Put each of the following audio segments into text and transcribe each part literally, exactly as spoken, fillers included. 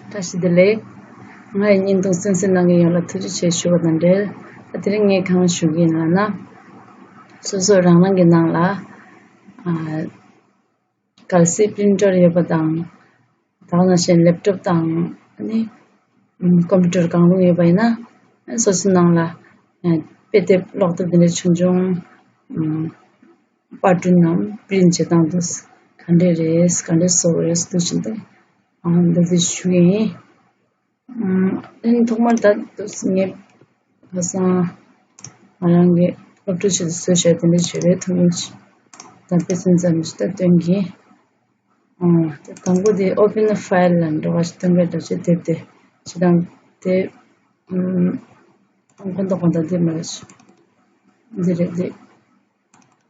བཀྲ་ཤིས་བདེ་ལེགས། ང་ཡི་བརྙན་ཐུང་གསན་གཟིགས་གནང་མཁན་ཡོངས་ལ་ཐུགས་རྗེ་ཆེ་ཞུ་བ་དང་འབྲེལ། ད་དེ་རིང་ངས་གང་ཞུ་གི་ཡིན་ལབ་ན། སོ་སོ་རང་རང་གི་ནང་ལ་ཨ་གལ་སྲིད་པི་རིན་ཊར་ཡོད་པ་དང་། ད་ག་ནང་བཞིན་ལེབ་ཊོབ་དང་ཨ་ནི་ཨམ་ཀམ་པུ་ཊར་གང་རུང་ཡོད་པ་ཡིན་ན། སོ་སོའི་ནང་ལ་ཨ་དཔེ་དེབ་ཀློག་དེབ་འདི་འདྲ་ཆུང་ཆུང་ཨམ་པར་སྐྲུན་ནམ་པི་རིན་ཊི་བྱེད་སྟངས་དེ་ག་འདྲས་རེད། ག་འདྲས་བཟོ་དགོས་རེད་ཟེར་དུས་ཕྱིན་ཏེ། ཨ་འདི་འདི་ཞུ་གི་ཡིན། ཨམ་ཨ་ནི་ཐོག་མར་ད་དུས་ངས་ཁ་སང་ང་རང་གི་སློབ་ཕྲུག་ཞིག་ཏུ་བཟོས་བྱས་དེ་འདྲ་བྱས་རེད། ཐུང་ཐུང་ཞིག་ད་དཔེ་མཚོན་ཙམ་ཞིག་ད་སྟོན་གྱིན། ཨ་ད་དང་པོ་དེ་open file ལ་འགྲོ་བ་ཞིག་སྟོན་གྱི་འདྲ་བྱས་དེབ་དེ་ཞིག་དང་དེ་ཨམ་ཁོ་ཐག་ཁོ་ཐག་དེ་མ་རེད། འདི་རེད་དེ།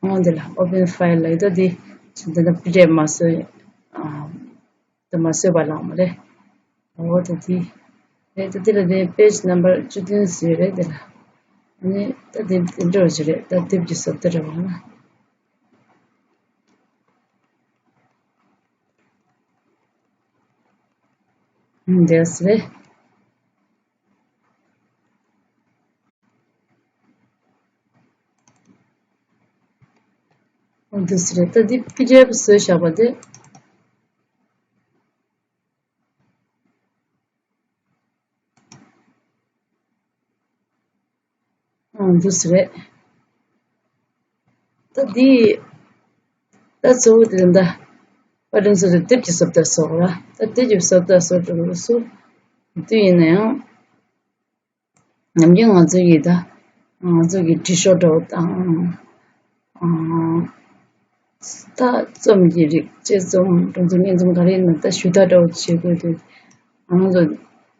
ཨང་འདི་ལ་open file ལ་ཡོད་དོ། དེ་ཞིག་དེ་ད་པི་ཌི་ཨེཕ་མ་བཟོས། ཨ་དེ་མ་བཟོས་པ་ལགས་མ་རེད། འོ་ད་དེ་རེད། ད་དེ་ལ་དེ་page number བཅུ་བདུན་ཟེར་རེད་དེ་ལ། ཨ་ནི་ད་དེ་དེ་འདྲ་བ་ཞིག་རེད། ད་དེབ་ཀྱི་བཟོ་ལྟ་རེད་བ་ན། ཨང་འདི་ཟེར་རེད། ཨང་འདི་ཟེར་རེད། ད་དེ་པི་ཌི་ཨེཕ་བཟོས་བཞག་པ་དེ། ཨང་འདུག་སེ་རེད། ད་འདི་ད་གཙོ་བོ་དེ་ད་པར་སྐྲུན་སོགས་དེ་དེབ་ཀྱི་བཟོ་ལྟ་བཟོ་དགོས་ར། ད་དེབ་ཀྱི་བཟོ་ལྟ་བཟོ་དགོས་སུ་དུས་ཡིན་ན་ཡང་། ནམ་རྒྱུན་ང་ཚོ་ཡིས་ད་ང་ཚོ་གི་དྲི་ཤོག་འདྲ་བོ་དང་། ཨང་། ད་རྩོམ་གྱི་རིགས། དཔྱད་རྩོམ། སྒྲུང་རྩོམ། སྙན་རྩོམ་ག་རེ་ཡིན་ན་ད་ཞུ་དག་འདྲ་བོ་བྱེད་དགོས་དུས། ང་ཚོ་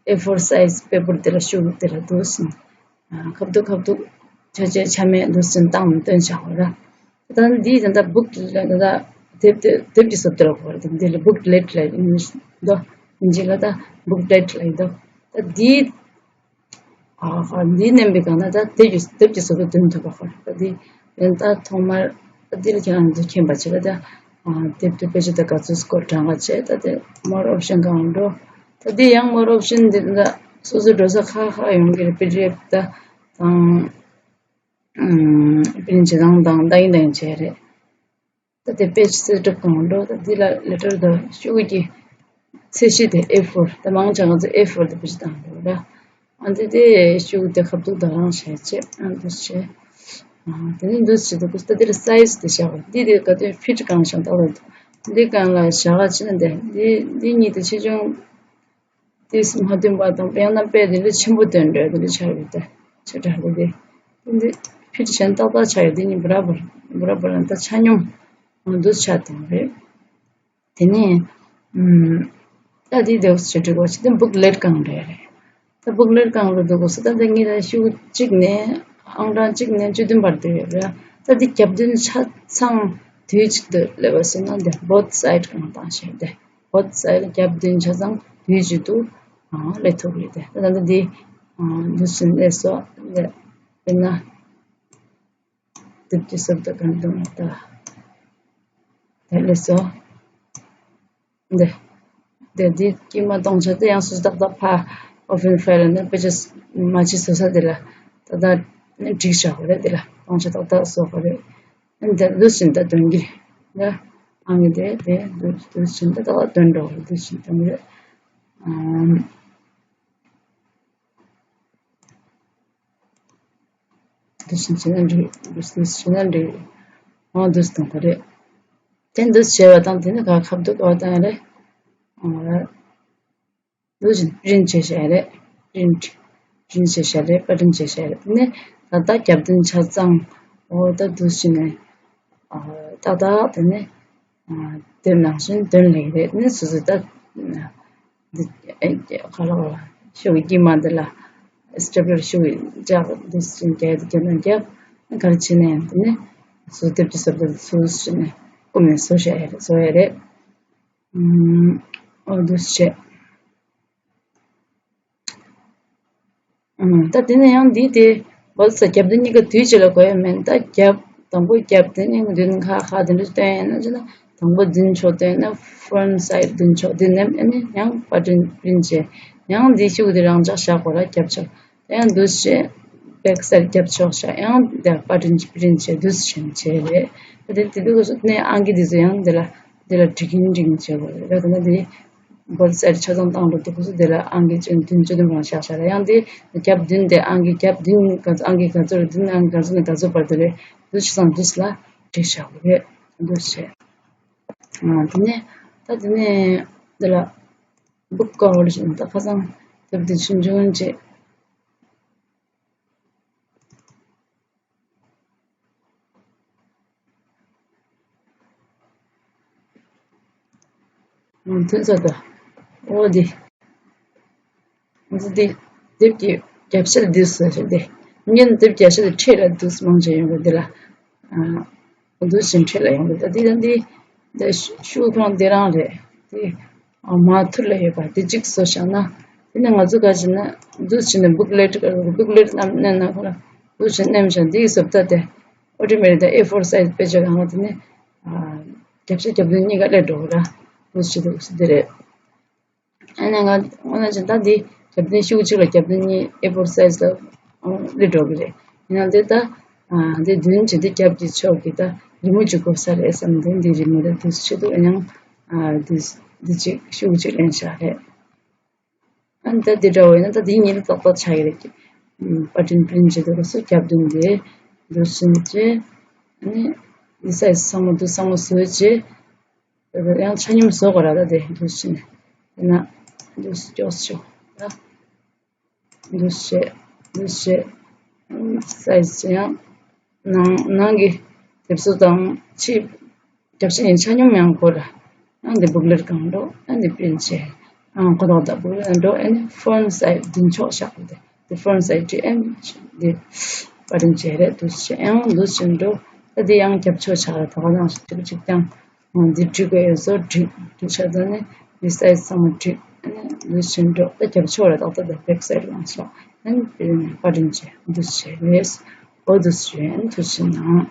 ཨེ་ཕོར་སའིཛ་པེ་པར་དེ་ལ་ཤོག་དེ་ལ་འདུག་སེ། ཨ་ཁ་ཐུག་ཁ་ཐུག་ཆ་ཆ་ཆ་མེད་འདུག་སེ་བཏང་ནས་སྟོན་བཞག་པ་ར། ད་འདི་ད་ལྟ་བུག་ལེཊ་ད་ལྟ་དེབ་དེ་དེབ་ཀྱི་བཟོ་ལྟ་ལ་གོ་བ་རེད། འདི་ལ་བུག་ལེཊ་ལབ་ཡིན་དོ། ཨིན་ཇི་ལ་ད་བུག་ལེཊ་ལབ་ཡིན་དོ། ད་འདི། ཨ་ཧ། འདི་མནན་པའི་སྒང་ན་ད་དེབ་ཀྱི་དེབ་ཀྱི་བཟོ་ལྟ་འདོན་ཐུབ་པ་ཁོ་རེ། ད་འདི་ཡང་ད་ཐོག་མར་ད་འདི་ལ་ཁྱེད་རང་ཚོ་མཁྱེན་པ་བྱེད་ལ་ད། ཨ་དེབ་དེ་དཔེ་ཆ་ད་ག་ཚོད་སྐོར་གྲངས་ཀ་བྱས། ད་དེ་མོར་ཨོབ་ཤན་སྒང་འགྲོ། ད་འདི་ཡང་མོར་ཨོབ་ཤན་འདི་ད་སོ་སོའི་འགྲོ་ས་ཁག་ཁག་ཡོང་གི་རེད། པི་ཌི་ཨེཕ་ད་དང་ཨམ་པི་རིན་ཊི་བྱེད་སྟངས་དང་ད་ཡིན་ད་ཡིན་བྱས་རེད། ད་དེ་པེ་ཇི་སེ་ཊབ་སྒང་འགྲོ། ད་འདི་ལ་ལེ་ཊར་དང་ཤོག་གུ་གི་ཚད་གཞི་དེ་ཨེ་ཕོར། ད་མང་ཆེ་ང་ཚོ་ཨེ་ཕོར་དེ་བེད་སྤྱོད་བཏང་འདུག་ར། ཨ་འདི་དེ་ཤོག་གུ་དེ་ཁ་ཐུག་ད་རང་བྱས་བྱས། ཨ་འདུག་བྱས། ཨ་དེ་ནི་འདུག་བྱས་འདུག་ད་འདི་ལ་སའིཛ་དེ་བཞག་པ། འདི་དེ་ག་དུས་ཕིཊ་གང་བཞག་ད་བར་འདི་སྒང་ལ་བཞག་ག་ཕྱིན་ན་དེ་འདི་འདི་གཉིས་དེ་ཆེ་ཆུང་དེས་མ་བསྟུན་པ་དང་། ཡང་ན་དཔེ་དེ་འདྲ་ཆེན་པོ་བཏོན་འདྲ་དེ་འདྲ་ཆགས་ཡོད་དེ། ཆེ་དྲགས་པོ་དེ། དེ་འདི་ཕིཊ་གཞན་ཏག་ཏག་ཆགས་ཡོད། དེ་གཉིས་བར་བར་བར་བར་ན་ད་ཆ་སྙོམས་འདུ་ཆ་དང་རེད། དེ་ནས་ཨམ་ད་དེ་དེ་ཞེ་དྲག་གོ་ཆེ་དེ་བུག་ལེཊ་སྒང་རེད་རེད། ད་བུག་ལེཊ་སྒང་ལ་འདུག་གོ་སོ། ད་འདི་གཉིས་ལ་ཤོག་གུ་གཅིག་ནས་ཨང་གྲངས་གཅིག་ནས་བཅུ་བདུན་བར་དུ་ཡོད་རེད། ད་འདི་རྒྱབ་མདུན་ཆ་ཚང་དུས་གཅིག་ཏུ་སླེབས་པ་སོང་ན་འདི་བོཐ་སའིཌ་སྒང་བཏང་བྱས་ཏེ། བོཐ་སའིཌ་རྒྱབ་མདུན་ཆ་ཚང་དུས་གཅིག་ཏུ་ཨང་སླེབས་ཐུབ་རེད་དེ། ད་ད་འདི་ཨང་འདི་བཞིན་སླེབས་སོ། འདི་དཔེར་ན་དེབ་ཀྱི་བཟོ་ལྟ་གང་འདུག་ན་ད་དེ་སླེབས་སོ། འདི་འདི་འདི་དཀྱིལ་མ་སྟོང་ཆ་དེ་ཡང་སོ་སོ་ཏག་ཏག་ཕ་ཨོ་པན་ཕའིལ་ནས་དཔེ་ཆ་མ་ཕྱི་བཟོ་ས་དེ་ལ་ད་ད་ནས་འགྲིག་བཞག་པ་རེད། དེ་ལ་སྟོང་ཆ་ཏག་ཏག་བཟོ་དགོས་རེད། འདི་འདུག་བཞིན་ད་འདོན་གྱི་རེད། ཨང་གི་དེ་དེ་འདུག་འདུག་བཞིན་ད་ཏག་ཏག་འདོན་འགྲོ་གི་རེད། འདུག་བཞིན་འདོན་གྱི་རེད། ཨམ། འདུག་བཞིན་བྱས་ན་འགྲིག་འདུག་བཞིན་བྱས་ན་འགྲིག་འོ་འདུག་སེ་གཏོང་དགོས་རེད། དེ་འདུག་བྱས་པ་དང་དེ་ནི་ག་ཁ་བསྡུ་ག་བཏང་རེད། འོ་རེད། འདུག་བཞིན་པི་རིན་ཊི་བྱས་བཞག་རེད། པི་རིན་ཊི་པི་རིན་ཊི་བྱས་བཞག་རེད། པར་སྐྲུན་བྱས་བཞག་རེད། དེ་ནས་ད་ལྟ་རྒྱབ་མདུན་ཆ་ཚང་འོ་ད་འདུག་བཞིན་ནས་ཨ་ཏག་ཏག་དེ་ནས་ཨ་དེ་ནང་བཞིན་འདོན་ལེགས་རེད། དེ་ནས་སོ་སོ་ད་འདི་ཨེ་ག་ལ་ག་ལ་ཤོག་གུ་དཀྱིལ་མ་འདི་ལ་སི་ཊེབ་ལར་ཤོག་གུ་བརྒྱབ། འདུག་བཞིན་རྒྱབ་རྒྱབ་ན་རྒྱབ། ག་རེ་བྱས་ན་ཡང་དེ་ནས་སོ་སོ་དེབ་ཀྱི་བཟོ་ལྟ་སོ་སོ་བྱས་ནས་ཀུན་ནས་བཟོ་བཞག་ཡ་རེད། བཟོ་ཡ་རེད། ཨུམ། འོ་འདུག་སེ་བྱས། ཨུམ། ད་དེ་ནས་ཡང་འདི་དེ་བོད་ས་རྒྱབ་མདུན་གཉིས་ཀ་དུས་གཅིག་ལ་གོ་ཡ་མིན། ད་རྒྱབ་དང་པོ་རྒྱབ་དེ་ནས་མདུན་ཁ་ཁ་དེ་འདྲ་སྟོན་ཡ་ན་ཅི་ན་ དང་པོ་འདོན་ཆོག་དེ་ན་front side འདོན་ཆོག་དེ་ནས་ཨ་ནི་ཡང་པར་སྐྲུན་པྲིན་བྱས། ཡང་འདི་ཤུགས་དེ་རང་འཇགས་བཞག་གོ་ར་རྒྱབ་ཆོག་དེ་ཡང་འདུས་བྱས་back side རྒྱབ་ཆོག་བཞག་ཡང་དེ་པར་སྐྲུན་པྲིན་བྱས་འདུས་བྱས་བྱས་རེད། དེ་དེ་དུས་སུ་ནས་ཨང་ཀི་འདི་ཚོ་ཡང་དེ་ལ་དེ་ལ་འབྲི་གིན་འབྲི་གིན་བྱས་གོ་རེད། ད་དེ་ན་དེ་both side ཆ་ཚང་བཏང་འགྲོ་དུས་སུ་དེ་ལ་ཨང་ཀི་བཅུ་བདུན་བཅུ་བདུན་རང་བཞག་བཞག་ར། ཡང་དེ་རྒྱབ་བདུན་དེ་ཨང་ཀི་རྒྱབ་བདུན་ག་ཚོད་ཨང་ཀི་ག་ཚོད་རེད། བདུན་ཨང་ཀི་ག་ཚོད་ནས་ག་ཚོད་བར་དུ་རེད། འདུས་བྱས་སང་འདུས་ལ་བྲིས་བཞག་གོ་རེད། འདུས་བྱས། ཨ་དེ་ནས་ད་དེ་ནས་འདི་ལ་book cover ཞེས་ད་ཁ་སང་དེབ་འདི་ཆུང་ཆུང་བྱས། ཐོན་ས་ད་འོ་འདི། ང་ཚོ་འདི་དེབ་ཀྱི་རྒྱབ་ཤ་ལ་འདུས་སོ་ཞེས་ཏེ། ངས་དེབ་རྒྱབ་ཤ་ལ་འཕྲེད་ལ་འདུས་མང་ཆེ་ཡོང་གི་འདི་ལ། ཨ་འདུས་ཤིང་འཕྲེད་ལ་ཡོང་གི་ད་འདི་དང་འདི་འདི་ཤུགས་ཁོང་འདི་རང་རེད་དེ། ཨ་མ་ཐུར་ལ་ཡོད་པ་དེ་གཅིག་བཟོ་བཞག་ན། དེ་ནས་ང་ཚོ་ག་ཅི་ན་འདུས་ཤིང་ནས་booklet ག་booklet རྣམས་མནན་ན་ཁོ་ལ་འདུས་ཤིང་མནན་བཞག་འདི་ཡི་བཟོ་ལྟ་དེ་automatic ད་A four size དཔེ་ཆ་གང་ལ་དེ་ནས་ཨ་རྒྱབ་ཤ་རྒྱབ་མདུན་གཉིས་ཀ་སླེབས་འགྲོ་གི་ར་འདུས་ཤིང་འདུས་ཤིང་འདི་རེད། ཨ་ནི་ང་ང་ན་ཅི་ད་འདི་རྒྱབ་རྟེན་ཤུགས་གཅིག་ལ་རྒྱབ་རྟེན་གཉིས་A four size ལ་སླེབས་འགྲོ་གི་རེད། ཡིན་ན་འདི་ད་ཨ་འདི་བདུན་གྱི་འདི་རྒྱབ་ཀྱི་ཕྱོགས་ཀྱི་ད་རི་མོ་གཅིག་དགོས་ས་རེད་བསམ་འདི་འདི་རི་མོ་ལ་འདུས་ཆེད་དུ་ཡང་ཨ་འདི་འདི་གཅིག་ཤུགས་གཅིག་ལེན་བཞག་རེད། ཨ་ནི་ད་འདི་འདྲ་བོ་ཡིན་ན་ད་འདི་གཉིས་ལ་ཏག་ཏག་ཆགས་ཀྱི་རེད། པར་སྐྲུན་པྲིན་བྱེད་དུས་སྐབས་སུ་རྒྱབ་རྟེན་འདི་འདུས་ཆེན་བྱས། ཨ་ནི་འདི་size ཚང་མ་འདི་ཚང་མ་བཟོས་བྱས། ཡང་ཆ་སྙོམས་བཟོ་དགོས་ར་ད་དེ་འདུས་ཕྱིན་ནས། དེ་ན་འདུས་སྐྱོགས་ཆོག་ད། འདུས་བྱས་འདུས་བྱས་སའི་ཛི་ཡང་ནང་ནང་གི་དེབ་གཟུགས་དང་ཕྱི་རྒྱབ་ཕྱི་ཡིན་ཆ་སྙོམས་ཡང་དགོས་ར། ཡང་དེ་booklet གང་འགྲོ་ཡང་དེ་པྲིན་བྱས་ཡང་གོ་ཐོག་ད་booklet འགྲོ་ཨ་ནི་front side འདི་ཕྱོགས་བཞག་དེ་དེ་front side འདི་ཨེམ་དེ་པར་སྐྲུན་བྱས་རེད་འདུས་བྱས་ཡང་འདུས་ཕྱིན་འགྲོ་ད་དེ་ཡང་རྒྱབ་ཕྱོགས་ཆགས་ར་ད་ག་ནང་བཞིན་ཅིག་ཅིག་ཀྱང་། འདི་འགྲིག་པའི་བཟོ་འགྲིག་འགྲིག་ཆ་ཚང་ནས་འདི་སའི་ཛི་ཚང་མ་འགྲིག་ཨ་ནི་འདུས་ཕྱིན་འགྲོ་ད་རྒྱབ་ཕྱོགས་ལ་ཏག་ཏག་ད་back side ལ་ཤོག་ཨ་ནི་དེ་ནས་པར་སྐྲུན་བྱས་འདུས་བྱས་རེད། འོ་འདུས་བྱས་ཨ་ནི་འདུས་ཕྱིན་ནང་།